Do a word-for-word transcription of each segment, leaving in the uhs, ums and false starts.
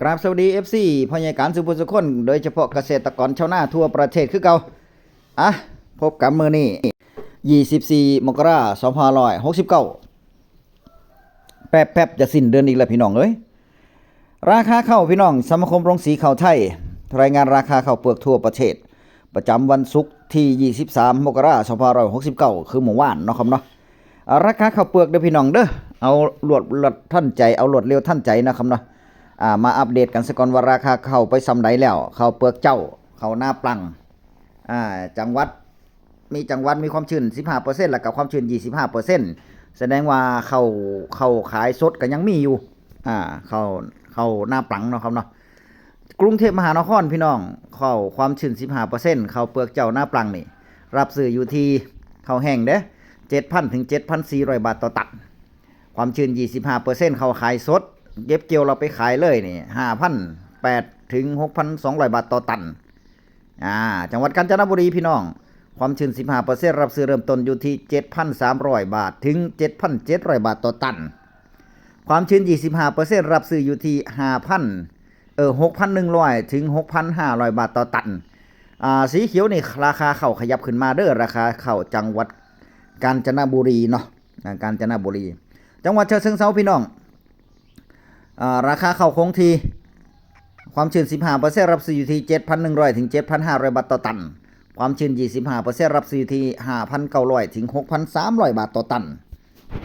กราบสวัสดี เอฟซี พ่อใหญ่การสุภุสุคน โดยเฉพาะเกษตรกรชาวนาทั่วประเทศคือเก่า อ่ะ พบกันมื้อนี้ ยี่สิบสี่ มกราคม สองพันห้าร้อยหกสิบเก้า แป๊บๆ จะสิ้นเดือนอีกแล้วพี่น้องเอ้ย ราคาข้าวพี่น้อง สมาคมโรงสีข้าวไทย รายงานราคาข้าวเปลือกทั่วประเทศ ประจำวันศุกร์ที่ ยี่สิบสาม มกราคม สองพันห้าร้อยหกสิบเก้า คือเมื่อวานเนาะครับเนาะ อ่า ราคาข้าวเปลือกเด้อพี่น้องเด้อ เอารวดเร็วทันใจ เอารวดเร็วทันใจนะครับเนาะ อ่า มาอัปเดตกันซะก่อนว่าราคาข้าวไปส่ำใดแล้ว ข้าวเปลือกเจ้า ข้าวนาปลัง อ่า จังหวัด มีจังหวัดมีความชื้น สิบห้าเปอร์เซ็นต์ แล้วก็ความชื้น ยี่สิบห้าเปอร์เซ็นต์ แสดงว่าข้าว ข้าวขายสดก็ยังมีอยู่ อ่า ข้าว ข้าวนาปลังเนาะครับเนาะ กรุงเทพมหานครพี่น้อง ข้าวความชื้น สิบห้าเปอร์เซ็นต์ ข้าวเปลือกเจ้านาปลังนี่ รับซื้ออยู่ที่ ข้าวแห้งเด้ เจ็ดพัน ถึง เจ็ดพันสี่ร้อย บาทต่อตัน ความชื้น ยี่สิบห้าเปอร์เซ็นต์ ข้าวขายสด เก็บเกี่ยวเราไปขายเลยนี่ ห้าพันแปด ถึง หกพันสองร้อย บาทต่อตัน อ่า จังหวัดกาญจนบุรีพี่น้อง ความชื้น สิบห้าเปอร์เซ็นต์ รับซื้อเริ่มต้นอยู่ที่ เจ็ดพันสามร้อย บาท ถึง เจ็ดพันเจ็ดร้อย บาทต่อตัน ความชื้น ยี่สิบห้าเปอร์เซ็นต์ รับซื้ออยู่ที่ ห้าพัน เออ หกพันหนึ่งร้อย ถึง หกพันห้าร้อย บาทต่อตัน อ่า สีเขียวนี่ราคาข้าวขยับขึ้นมาเด้อ ราคาข้าวจังหวัดกาญจนบุรีเนาะ อ่า กาญจนบุรี จังหวัดฉะเชิงเทราพี่น้อง อ่า ราคาข้าวคงที่ ความชื้น สิบห้าเปอร์เซ็นต์ รับซื้ออยู่ที่ เจ็ดพันหนึ่งร้อย ถึง เจ็ดพันห้าร้อย บาทต่อตัน ความชื้น ยี่สิบห้าเปอร์เซ็นต์ รับซื้ออยู่ที่ ห้าพันเก้าร้อย ถึง หกพันสามร้อย บาทต่อตัน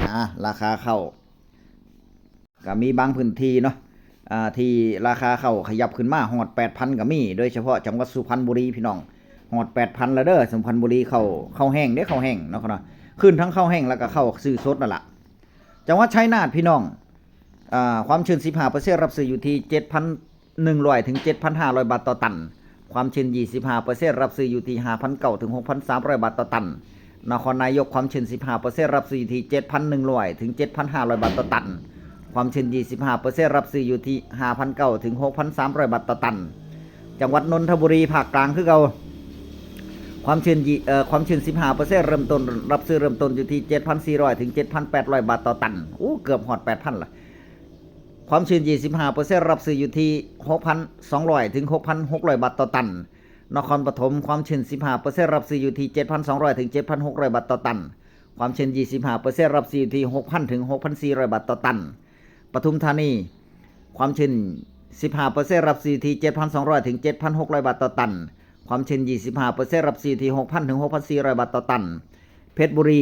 อ่า ราคาข้าว ก็มีบางพื้นที่เนาะ อ่า ที่ราคาข้าวขยับขึ้นมาฮอด แปดพัน ก็มี โดยเฉพาะจังหวัดสุพรรณบุรีพี่น้อง ฮอด แปดพัน แล้วเด้อ สุพรรณบุรี ข้าว ข้าวแห้งเด้ ข้าวแห้งเนาะครับเนาะ ขึ้นทั้งข้าวแห้งแล้วก็ข้าวซื้อสดนั่นล่ะ จังหวัดชัยนาทพี่น้อง อ่า ความชื้น สิบห้าเปอร์เซ็นต์ รับซื้ออยู่ที่ เจ็ดพันหนึ่งร้อย ถึง เจ็ดพันห้าร้อย บาทต่อตัน ความชื้น ยี่สิบห้าเปอร์เซ็นต์ รับซื้ออยู่ที่ ห้าพันเก้าร้อย ถึง หกพันสามร้อย บาทต่อตัน นครนายก ความชื้น สิบห้าเปอร์เซ็นต์ รับซื้ออยู่ที่ เจ็ดพันหนึ่งร้อย ถึง เจ็ดพันห้าร้อย บาทต่อตัน ความชื้น ยี่สิบห้าเปอร์เซ็นต์ รับซื้ออยู่ที่ ห้าพันเก้าร้อย ถึง หกพันสามร้อย บาทต่อตัน จังหวัดนนทบุรี ภาคกลางคือเก่า ความชื้นยี่ เอ่อ ความชื้น สิบห้าเปอร์เซ็นต์ เริ่มต้น รับซื้อเริ่มต้นอยู่ที่ เจ็ดพันสี่ร้อย ถึง เจ็ดพันแปดร้อย บาทต่อตัน อู้ เกือบฮอด แปดพัน ละ ความชื้น ยี่สิบห้าเปอร์เซ็นต์ รับซื้ออยู่ที่ หกพันสองร้อย ถึง หกพันหกร้อย บาทต่อตัน นครปฐม ความชื้น สิบห้าเปอร์เซ็นต์ รับซื้ออยู่ที่ เจ็ดพันสองร้อย ถึง เจ็ดพันหกร้อย บาทต่อตัน ความชื้น ยี่สิบห้าเปอร์เซ็นต์ รับซื้ออยู่ที่ หกพัน ถึง หกพันสี่ร้อย บาทต่อตัน ปทุมธานี ความชื้น สิบห้าเปอร์เซ็นต์ รับซื้ออยู่ที่ เจ็ดพันสองร้อย ถึง เจ็ดพันหกร้อย บาทต่อตัน ความชื้น ยี่สิบห้าเปอร์เซ็นต์ รับซื้ออยู่ที่ หกพัน ถึง หกพันสี่ร้อย บาทต่อตัน เพชรบุรี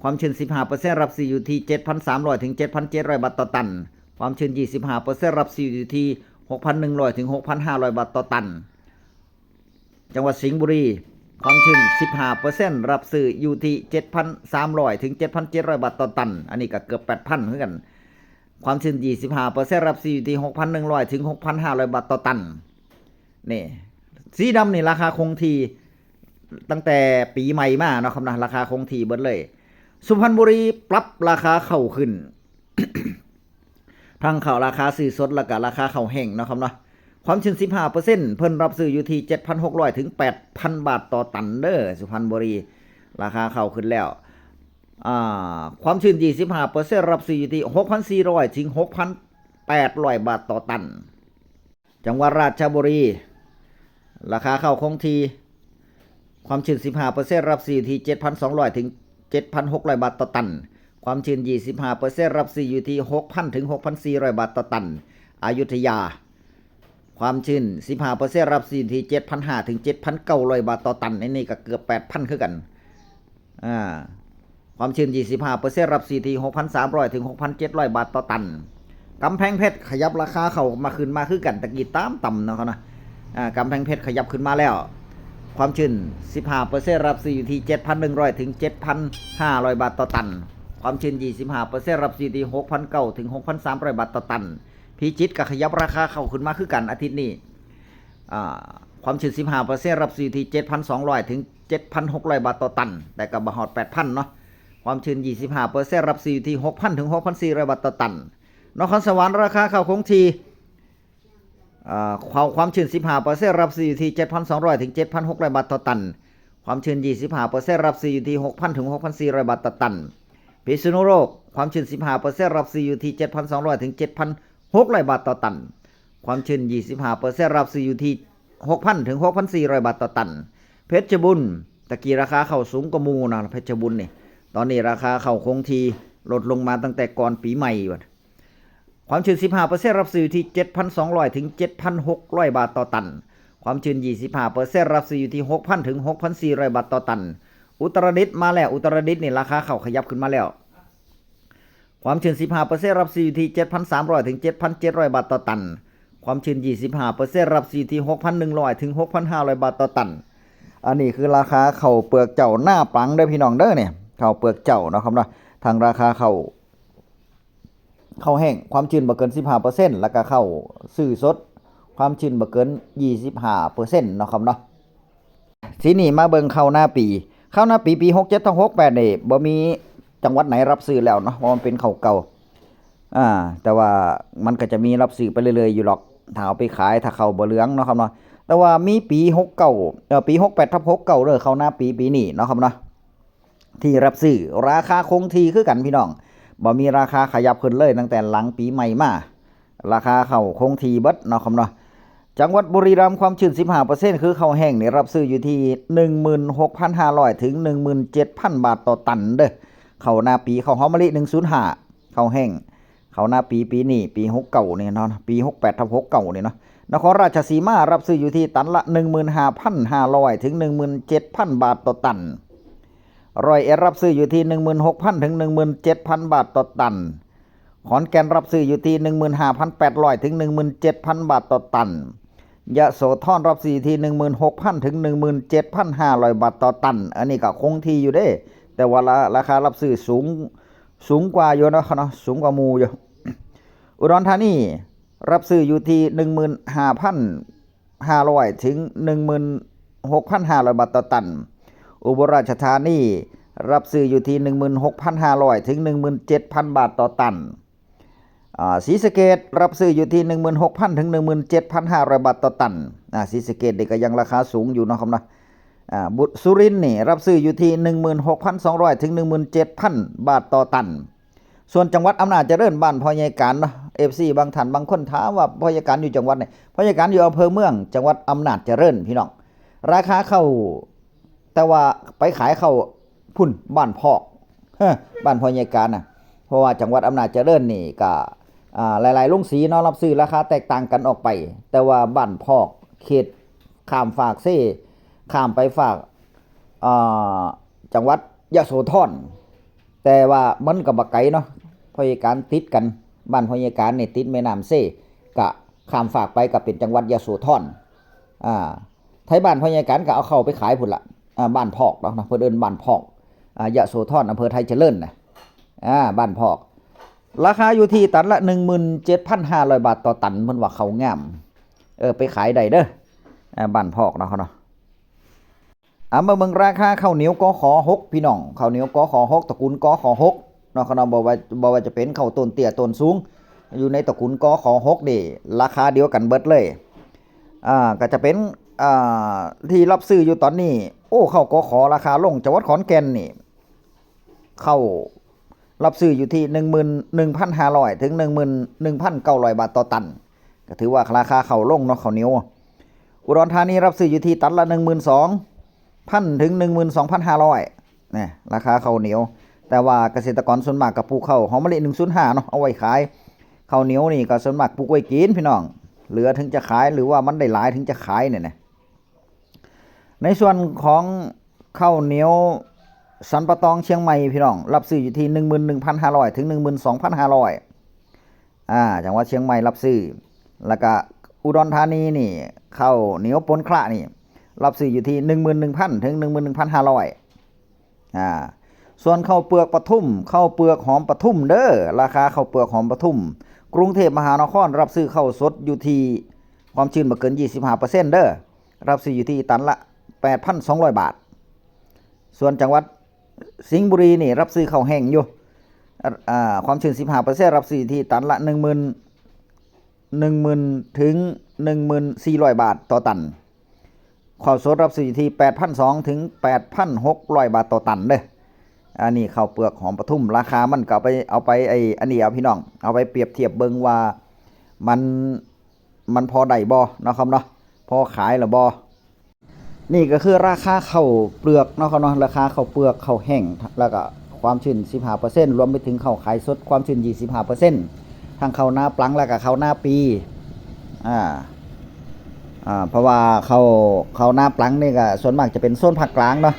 ความชื้น สิบห้าเปอร์เซ็นต์ รับซื้ออยู่ที่ เจ็ดพันสามร้อย ถึง เจ็ดพันเจ็ดร้อย บาทต่อตัน ความชื้น ยี่สิบห้าเปอร์เซ็นต์ รับซื้ออยู่ที่ หกพันหนึ่งร้อย ถึง หกพันห้าร้อย บาทต่อตัน จังหวัดสิงห์บุรี ความชื้น สิบห้าเปอร์เซ็นต์ รับซื้ออยู่ที่ เจ็ดพันสามร้อย ถึง เจ็ดพันเจ็ดร้อย บาทต่อตัน อันนี้ก็เกือบ แปดพัน คือกัน ความชื้น ยี่สิบห้าเปอร์เซ็นต์ รับซื้ออยู่ที่ หกพันหนึ่งร้อย ถึง หกพันห้าร้อย บาทต่อตัน นี่ สีดำนี่ราคาคงที่ ตั้งแต่ปีใหม่มาเนาะครับนะ ราคาคงที่เบิดเลย สุพรรณบุรีปรับราคาข้าวขึ้น ทั้งข้าวราคาซื้อสดแล้วก็ราคาข้าวแห้งเนาะครับเนาะ ความชื้น สิบห้าเปอร์เซ็นต์ เพิ่นรับซื้ออยู่ที่ เจ็ดพันหกร้อย ถึง แปดพัน บาทต่อตันเด้อ สุพรรณบุรี ราคาข้าวขึ้นแล้ว อ่า ความชื้น ยี่สิบห้าเปอร์เซ็นต์ รับซื้ออยู่ที่ หกพันสี่ร้อย ถึง หกพันแปดร้อย บาทต่อตัน จังหวัดราชบุรี ราคาข้าวคงที่ ความชื้น สิบห้าเปอร์เซ็นต์ รับซื้ออยู่ที่ เจ็ดพันสองร้อย ถึง เจ็ดพันหกร้อย บาทต่อตัน ความชื้น ยี่สิบห้าเปอร์เซ็นต์ รับซื้ออยู่ที่ หกพัน ถึง หกพันสี่ร้อย บาทต่อตัน อยุธยา ความชื้น สิบห้าเปอร์เซ็นต์ รับซื้ออยู่ที่ เจ็ดพันห้า ถึง เจ็ดพันเก้าร้อย บาทต่อตัน อันนี้ก็เกือบ แปดพัน คือกัน อ่า ความชื้น ยี่สิบห้าเปอร์เซ็นต์ รับซื้อที่ หกพันสามร้อย ถึง หกพันเจ็ดร้อย บาทต่อตัน กำแพงเพชรขยับราคาเข้ามาขึ้นมาคือกัน ตะกี้ตามต่ำเนาะครับนะ อ่า กำแพงเพชรขยับขึ้นมาแล้ว ความชื้น สิบห้าเปอร์เซ็นต์ รับซื้ออยู่ที่ เจ็ดพันหนึ่งร้อย ถึง เจ็ดพันห้าร้อย บาทต่อตัน ความชื้น ยี่สิบห้าเปอร์เซ็นต์ รับซื้อที่ หกพันเก้าร้อย ถึง หกพันสามร้อย บาทต่อตัน พิจิตรก็ขยับราคาเข้าขึ้นมาคือกันอาทิตย์นี้ อ่า ความชื้น สิบห้าเปอร์เซ็นต์ รับซื้อที่ เจ็ดพันสองร้อย ถึง เจ็ดพันหกร้อย บาทต่อตัน แต่ก็บ่ฮอด แปดพัน เนาะ ความชื้น ยี่สิบห้าเปอร์เซ็นต์ รับซื้ออยู่ที่ หกพัน ถึง หกพันสี่ร้อย บาทต่อตัน นครสวรรค์ราคาข้าวคงที่ อ่า ความ ความชื้น สิบห้าเปอร์เซ็นต์ รับซื้ออยู่ที่ เจ็ดพันสองร้อย ถึง เจ็ดพันหกร้อย บาทต่อตัน ความชื้น ยี่สิบห้าเปอร์เซ็นต์ รับซื้ออยู่ที่ หกพัน ถึง หกพันสี่ร้อย บาทต่อตัน พิษณุโลก ความชื้น สิบห้าเปอร์เซ็นต์ รับซื้ออยู่ที่ เจ็ดพันสองร้อย ถึง เจ็ดพันหกร้อย บาทต่อตัน ความชื้น ยี่สิบห้าเปอร์เซ็นต์ รับซื้ออยู่ที่ หกพัน ถึง หกพันสี่ร้อย บาทต่อตัน เพชรบุรี ตะกี้ราคาข้าวสูงกว่าหมู่นะ เพชรบุรีนี่ ตอนนี้ราคาข้าวคงที่ ลดลงมาตั้งแต่ก่อนปีใหม่บัด ความชื้น สิบห้าเปอร์เซ็นต์ รับซื้ออยู่ที่ เจ็ดพันสองร้อย ถึง เจ็ดพันหกร้อย บาทต่อตัน ความชื้น ยี่สิบห้าเปอร์เซ็นต์ รับซื้ออยู่ที่ หกพัน ถึง หกพันสี่ร้อย บาทต่อตัน อุตรดิตถ์มาแล้ว อุตรดิตถ์นี่ราคาข้าวขยับขึ้นมาแล้ว ความชื้น สิบห้าเปอร์เซ็นต์ รับซื้ออยู่ที่ เจ็ดพันสามร้อย ถึง เจ็ดพันเจ็ดร้อย บาทต่อตัน ความชื้น ยี่สิบห้าเปอร์เซ็นต์ รับซื้ออยู่ที่ หกพันหนึ่งร้อย ถึง หกพันห้าร้อย บาทต่อตัน อันนี้คือราคาข้าวเปลือกเจ้าหน้าปังเด้อพี่น้องเด้อเนี่ย ข้าวเปลือกเจ้าเนาะครับเนาะ ทางราคาข้าว ข้าวแห้ง ความชื้นบ่เกิน สิบห้าเปอร์เซ็นต์ แล้วก็ข้าวซื้อสด ความชื้นบ่เกิน ยี่สิบห้าเปอร์เซ็นต์ เนาะครับเนาะ ทีนี้มาเบิ่งข้าวนาปี ข้าวนาปีปี หกเจ็ด ถึง หกแปด นี่บ่มีจังหวัดไหนรับซื้อแล้วเนาะ เพราะมันเป็นข้าวเก่า อ่า แต่ว่ามันก็จะมีรับซื้อไปเรื่อยๆอยู่หรอก ถ้าเอาไปขาย ถ้าข้าวบ่เหลืองเนาะครับเนาะ แต่ว่ามีปี หกเก้า เอ่อ ปี หกแปด ทับ หกเก้า เด้อ ข้าวนาปีปีนี้เนาะครับเนาะ ที่รับซื้อ ราคาคงที่คือกันพี่น้อง บ่มีราคาขยับขึ้นเลยตั้งแต่หลังปีใหม่มา ราคาข้าวคงที่เบิดเนาะครับเนาะ จังหวัดบุรีรัมย์ ความชื้น สิบห้าเปอร์เซ็นต์ คือข้าวแห้งนี่รับซื้ออยู่ที่ หนึ่งหมื่นหกพันห้าร้อย ถึง หนึ่งหมื่นเจ็ดพัน บาทต่อตันเด้อ ข้าวนาปี ข้าวหอมมะลิ หนึ่งศูนย์ห้า ข้าวแห้ง ข้าวนาปีปีนี้ ปี หกเก้า นี่เนาะ ปี หกแปด ทับ หกเก้า นี่เนาะ นครราชสีมา รับซื้ออยู่ที่ตันละ หนึ่งหมื่นห้าพันห้าร้อย ถึง หนึ่งหมื่นเจ็ดพัน บาทต่อตัน ร้อยเอ็ด รับซื้ออยู่ที่ หนึ่งหมื่นหกพัน ถึง หนึ่งหมื่นเจ็ดพัน บาทต่อตัน ขอนแก่น รับซื้ออยู่ที่ หนึ่งหมื่นห้าพันแปดร้อย ถึง หนึ่งหมื่นเจ็ดพัน บาทต่อตัน ยโสธร รับซื้ออยู่ที่ หนึ่งหมื่นหกพัน ถึง หนึ่งหมื่นเจ็ดพันห้าร้อย บาทต่อตัน อันนี้ก็คงที่อยู่เด้ แต่ว่ารา ราคารับซื้อสูง สูงกว่าอยู่เนาะครับเนาะ สูงกว่าหมู่อยู่ อุดรธานี รับซื้ออยู่ที่ หนึ่งหมื่นห้าพันห้าร้อย ถึง หนึ่งหมื่นหกพันห้าร้อย บาทต่อตัน อุบลราชธานี รับซื้ออยู่ที่ หนึ่งหมื่นหกพันห้าร้อย ถึง หนึ่งหมื่นเจ็ดพัน บาทต่อตัน อ่า ศรีสะเกษ รับซื้ออยู่ที่ หนึ่งหมื่นหกพัน ถึง หนึ่งหมื่นเจ็ดพันห้าร้อย บาทต่อตัน อ่า ศรีสะเกษนี่ก็ยังราคาสูงอยู่เนาะครับเนาะ อ่า บุ สุรินทร์นี่ รับซื้ออยู่ที่ หนึ่งหมื่นหกพันสองร้อย ถึง หนึ่งหมื่นเจ็ดพัน บาทต่อตัน ส่วนจังหวัดอำนาจเจริญ บ้านพ่อใหญ่การเนาะ เอฟซี บางท่านบางคนถามว่าพ่อใหญ่การอยู่จังหวัดไหน พ่อใหญ่การอยู่อำเภอเมือง จังหวัดอำนาจเจริญพี่น้อง ราคาข้าว แต่ว่าไปขายข้าวพุ้น บ้านพอก บ้านพ่อใหญ่การนะ เพราะว่าจังหวัดอำนาจเจริญนี่ก็ อ่า หลายๆโรงสีเนาะ รับซื้อราคาแตกต่างกันออกไป แต่ว่าบ้านพอก เขตข้ามฟากเซ ข้ามไปฟาก อ่า จังหวัดยโสธร แต่ว่ามันก็บ่ไกลเนาะ พ่อใหญ่การติดกัน บ้านพ่อใหญ่การนี่ติดแม่น้ำเซ ก็ข้ามฟากไปก็เป็นจังหวัดยโสธร อ่า ไทบ้านพ่อใหญ่การก็เอาข้าวไปขายพุ้นละ อ่า บ้านพอกเนาะ เพิ่นเอิ้นบ้านพอก อ่า ยโสธร อำเภอไทเจริญนะ อ่า บ้านพอก ราคาอยู่ที่ตันละ หนึ่งหมื่นเจ็ดพันห้าร้อย บาทต่อตัน เพิ่นว่าข้าวงาม เออ ไปขายได้เด้อ อ่า บ้านพอกเนาะครับเนาะ อ่ะ มาเบิ่งราคาข้าวเหนียว กข หก พี่น้อง ข้าวเหนียว กข หก ตระกูล กข หก เนาะครับเนาะ บ่ว่า บ่ว่าจะเป็นข้าวต้นเตี้ยต้นสูง อยู่ในตระกูล กข หก นี่ ราคาเดียวกันเบิดเลย อ่า ก็จะเป็น อ่า ที่รับซื้ออยู่ตอนนี้ โอ้ ข้าว กข ราคาลง จังหวัดขอนแก่นนี่ ข้าวรับซื้ออยู่ที่ หนึ่งหมื่นหนึ่งพันห้าร้อย ถึง หนึ่งหมื่นหนึ่งพันเก้าร้อย บาทต่อตัน ก็ถือว่าราคาข้าวลงเนาะ ข้าวเหนียว อุดรธานีรับซื้ออยู่ที่ตันละ หนึ่งหมื่นสองพัน ถึง หนึ่งหมื่นสองพันห้าร้อย เนี่ย ราคาข้าวเหนียว แต่ว่าเกษตรกรส่วนมากก็ปลูกข้าวหอมมะลิ หนึ่งศูนย์ห้า เนาะ เอาไว้ขาย ข้าวเหนียวนี่ก็ส่วนมากปลูกไว้กินพี่น้อง เหลือถึงจะขาย หรือว่ามันได้หลายถึงจะขายเนี่ยนะ ในส่วนของข้าวเหนียวสันป่าตองเชียงใหม่พี่น้อง รับซื้ออยู่ที่ หนึ่งหมื่นหนึ่งพันห้าร้อย ถึง หนึ่งหมื่นสองพันห้าร้อย อ่า จังหวัดเชียงใหม่รับซื้อ แล้วก็อุดรธานีนี่ ข้าวเหนียวปนคละนี่ รับซื้ออยู่ที่ หนึ่งหมื่นหนึ่งพัน ถึง หนึ่งหมื่นหนึ่งพันห้าร้อย อ่า ส่วนข้าวเปลือกปทุม ข้าวเปลือกหอมปทุมเด้อ ราคาข้าวเปลือกหอมปทุม กรุงเทพมหานคร รับซื้อข้าวสดอยู่ที่ ความชื้นบ่เกิน ยี่สิบห้าเปอร์เซ็นต์ เด้อ รับซื้ออยู่ที่ตันละ แปดพันสองร้อย บาท ส่วนจังหวัดสิงห์บุรีนี่ รับซื้อข้าวแห้งอยู่ อ่า ความชื้น สิบห้าเปอร์เซ็นต์ รับซื้ออยู่ที่ตันละ หนึ่งหมื่น หนึ่งหมื่น ถึง หนึ่งหมื่นสี่ร้อย บาทต่อตัน ข้าวสดรับซื้ออยู่ที่ แปดพันสองร้อย ถึง แปดพันหกร้อย บาทต่อตันเด้อ อันนี้ข้าวเปลือกหอมปทุม ราคามันก็เอาไป เอาไปไอ้ อันนี้เอาพี่น้อง เอาไปเปรียบเทียบเบิ่งว่ามัน มันพอได้บ่เนาะครับเนาะ พอขายหรือบ่ นี่ก็คือราคาข้าวเปลือกเนาะครับเนาะ ราคาข้าวเปลือก ข้าวแห้ง แล้วก็ความชื้น สิบห้าเปอร์เซ็นต์ รวมไปถึงข้าวขายสด ความชื้น ยี่สิบห้าเปอร์เซ็นต์ ทั้งข้าวนาปลังแล้วก็ข้าวนาปี อ่า อ่า เพราะว่าข้าว ข้าวนาปลังนี่ก็ส่วนมากจะเป็นโซนภาคกลางเนาะ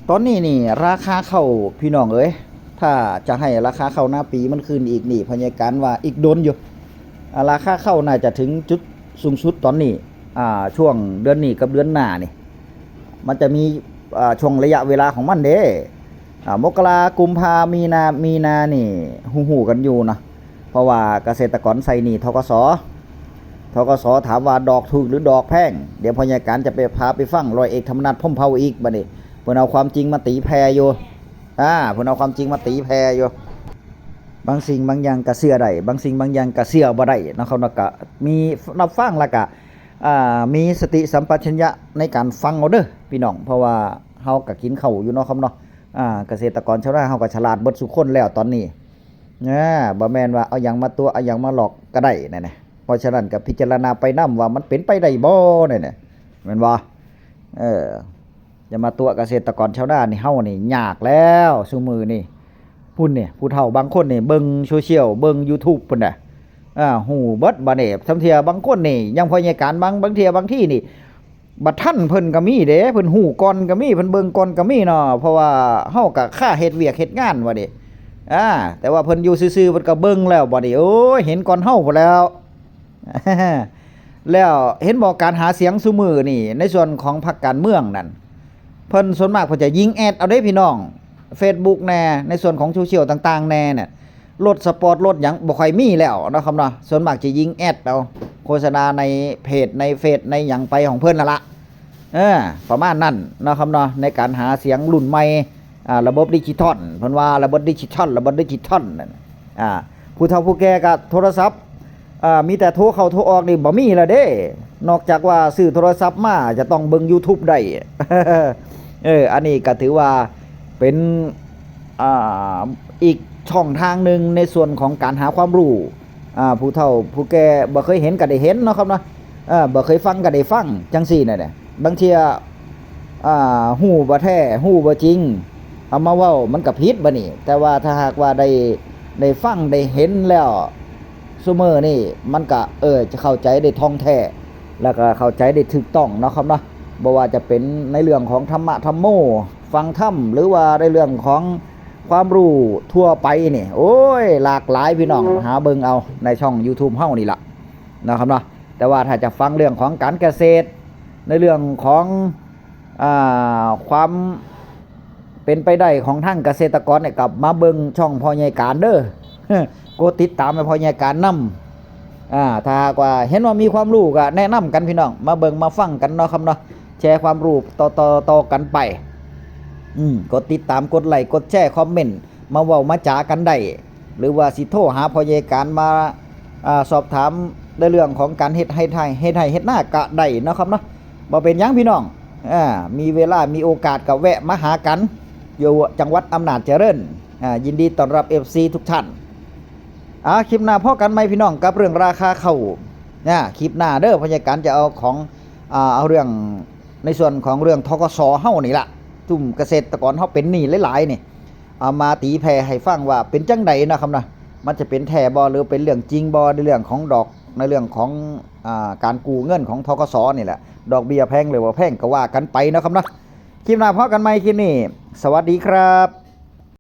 ตอนนี้นี่ราคาข้าวพี่น้องเอ้ย ถ้าจะให้ราคาข้าวนาปีมันขึ้นอีกนี่ พยากรณ์ว่าอีกโดนอยู่ อ่า ราคาข้าวน่าจะถึงจุดสูงสุดตอนนี้ อ่า ช่วงเดือนนี้กับเดือนหน้านี่ มันจะมี อ่า ช่วงระยะเวลาของมันเด้ อ่า มกรา กุมภา มีนา มีนานี่ ฮู้ๆกันอยู่นะ เพราะว่าเกษตรกรใส่หนี้ ธกส ธกส ถามว่าดอกถูกหรือดอกแพง เดี๋ยวพยากรณ์จะไปพาไปฟังร้อยเอกธรรมนัส พรหมเผ่าอีกบัดนี้ เพิ่นเอาความจริงมาตีแผ่อยู่ อ่า เพิ่นเอาความจริงมาตีแผ่อยู่ บางสิ่งบางอย่างก็เชื่อได้ บางสิ่งบางอย่างก็เชื่อบ่ได้เนาะครับเนาะ ก็มีรับฟังแล้วก็ อ่า มีสติสัมปชัญญะในการฟังเอาเด้อพี่น้อง เพราะว่าเฮาก็กินข้าวอยู่เนาะครับเนาะ อ่า เกษตรกรชาวนาเฮาก็ฉลาดเบิดซุคนแล้วตอนนี้ อ่า บ่แม่นว่าเอาหยังมาตั๋ว เอาหยังมาหลอกก็ได้นั่นนะ เพราะฉะนั้นก็พิจารณาไปนำว่ามันเป็นไปได้บ่นั่นน่ะ แม่นบ่ เออ จะมาตั๋วเกษตรกรชาวนานี่ เฮานี่ยากแล้วซุมื้อนี่ พุ้นนี่ ผู้เฒ่าบางคนนี่เบิ่งโซเชียล เบิ่งยูทูบพุ้นน่ะ อ่า ฮู้เบิดบัดนี้ ซำเทื่อบางคนนี่ ยังพยากรณ์ บาง บางเทื่อบางทีนี่ บัดทันเพิ่นก็มีเด้ เพิ่นฮู้ก่อนก็มี เพิ่นเบิ่งก่อนก็มีเนาะ เพราะว่าเฮาก็คาเฮ็ดเวียกเฮ็ดงานว่าเด้ อ่า แต่ว่าเพิ่นอยู่ซื่อๆ เพิ่นก็เบิ่งแล้วบัดนี้ โอ้ย เห็นก่อนเฮาพู้นแหล้ว แล้วเห็นบ่ การหาเสียงซุมื้อนี่ ในส่วนของพรรคการเมืองนั่น เพิ่นส่วนมากเพิ่นจะยิงแอดเอาเด้พี่น้อง Facebook แหน่ ในส่วนของโซเชียลต่างๆแหน่เนี่ย รถสปอร์ตรถหยังบ่ค่อยมีแล้วเนาะครับเนาะ ส่วนมากจะยิงแอดเอา โฆษณาในเพจ ในเฟซ ในหยังไปของเพิ่นนั่นละ เออ ประมาณนั้นเนาะครับเนาะ ในการหาเสียงรุ่นใหม่ อ่า ระบบดิจิทัล เพิ่นว่าระบบดิจิทัล ระบบดิจิทัลนั่น อ่า ผู้เฒ่าผู้แก่ก็โทรศัพท์ อ่า มีแต่โทรเข้าโทรออกนี่บ่มีแล้วเด้ นอกจากว่าซื้อโทรศัพท์มาจะต้องเบิ่งยูทูบได้ เออ อันนี้ก็ถือว่าเป็น อ่า อีกช่องทางหนึ่งในส่วนของการหาความรู้ อ่า ผู้เฒ่าผู้แก่บ่เคยเห็นก็ได้เห็นเนาะครับเนาะ เออ บ่เคยฟังก็ได้ฟัง จั่งซี้นั่นแหละ บางเทื่อ อ่า ฮู้บ่แท้ ฮู้บ่จริง เอามาเว้ามันก็ผิดบัดนี้ แต่ว่าถ้าหากว่าได้ ได้ฟังได้เห็นแล้ว ซุมื้อนี่มันก็ เออ จะเข้าใจได้ท่องแท้ แล้วก็เข้าใจได้ถูกต้องเนาะครับเนาะ บ่ว่าจะเป็นในเรื่องของธรรมะธรรมโม ฟังธรรม หรือว่าในเรื่องของความรู้ทั่วไปนี่ โอ้ย หลากหลายพี่น้อง หาเบิ่งเอาในช่องยูทูบเฮานี่ล่ะนะครับเนาะ แต่ว่าถ้าจะฟังเรื่องของการเกษตร ในเรื่องของ อ่า ความเป็นไปได้ของทางเกษตรกรเนี่ย ก็มาเบิ่งช่องพ่อใหญ่การเด้อ กดติดตามให้พ่อใหญ่การนำ อ่า ถ้าหากว่าเห็นว่ามีความรู้ก็แนะนำกันพี่น้อง มาเบิ่งมาฟังกันเนาะครับเนาะ แชร์ความรู้ต่อๆๆกันไป อืม กดติดตาม กดไลค์ กดแชร์ คอมเมนต์ มาเว้ามาจากันได้ หรือว่าสิโทรหาพ่อใหญ่การมา อ่า สอบถามในเรื่องของการเฮ็ดไร่ ไถ เฮ็ดไร่เฮ็ดนาก็ได้เนาะครับเนาะ บ่เป็นหยังพี่น้อง อ่า มีเวลามีโอกาสก็แวะมาหากัน อยู่จังหวัดอำนาจเจริญ อ่า ยินดีต้อนรับ เอฟซี ทุกท่าน อ่า คลิปหน้าพ้อกันใหม่พี่น้อง กับเรื่องราคาข้าว นะ คลิปหน้าเด้อ พ่อใหญ่การจะเอาของ อ่า เอาเรื่อง ในส่วนของเรื่อง ธกส เฮานี่ล่ะ ซุมเกษตรกรเฮาเป็นหนี้หลายๆนี่ เอามาตีแผ่ให้ฟังว่าเป็นจั่งใดนะครับนะ มันจะเป็นแท้บ่ หรือเป็นเรื่องจริงบ่ ในเรื่องของดอก ในเรื่องของ อ่า การกู้เงินของ ธกส นี่แหละ ดอกเบี้ยแพงหรือบ่แพงก็ว่ากันไปนะครับนะ คลิปหน้าพ้อกันใหม่ คลิปนี้ สวัสดีครับ